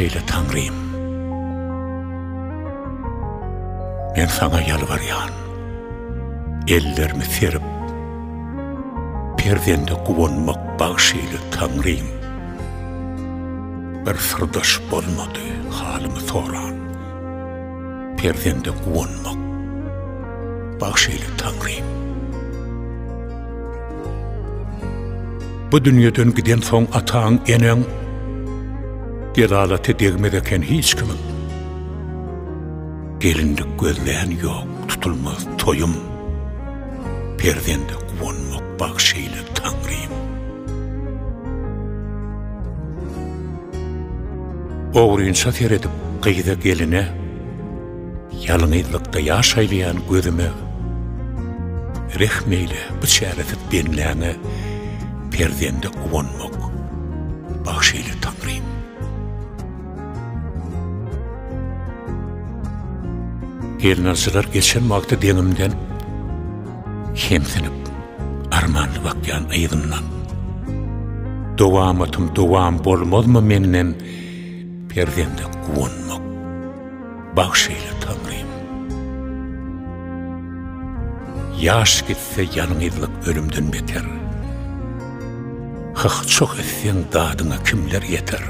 Bagş eýle Taňrym. Men saňa ýalbarýan. Ellerimi serip, perzende guwanmak bagş eýle Taňrym. Bir syrdaş bolmady halymy soran. Perzende guwanmak bagş eýle Taňrym. Bu dünýeden gidensoň ataň, eneň Delalaty degmez eken hiç kimiň. Gelinlik gözlän ýok, tutulmaz toýum. Perzende guwanmak bagş eýle Taňrym. Ogrynça seredip gyza geline, Ýalňyzlykda ýaş aýlaýan gözüme, Rehm eýle bu çäresiz bendäňe, Perzende guwanmak bagş eýle Taňrym. Gelnaljylar geçen wagty deňimden, Kemsinip, armanly bakýan yzymdan. Dowamatym dowam bolmazmy menden, Perzende guwanmak bagş eýle Taňrym. Ýaş gitse ýalňyzlyk ölümden beter. Hyh-çoh etseň dadyňa kimler ýeter?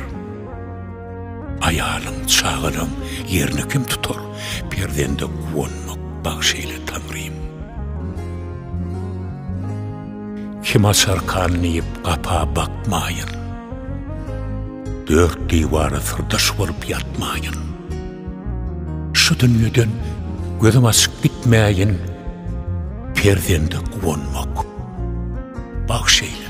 Aýalyň, çagalaň ýerini kim tutar? Perzende guwanmak bagş eýle Taňrym. Kim açarkan diýip gapa bakmaýyn. Dört diwara syrdaş bolup ýatmaýyn. Şu dünýeden gözüm açyk gitmäýin, Perzende guwanmak bagş eýle.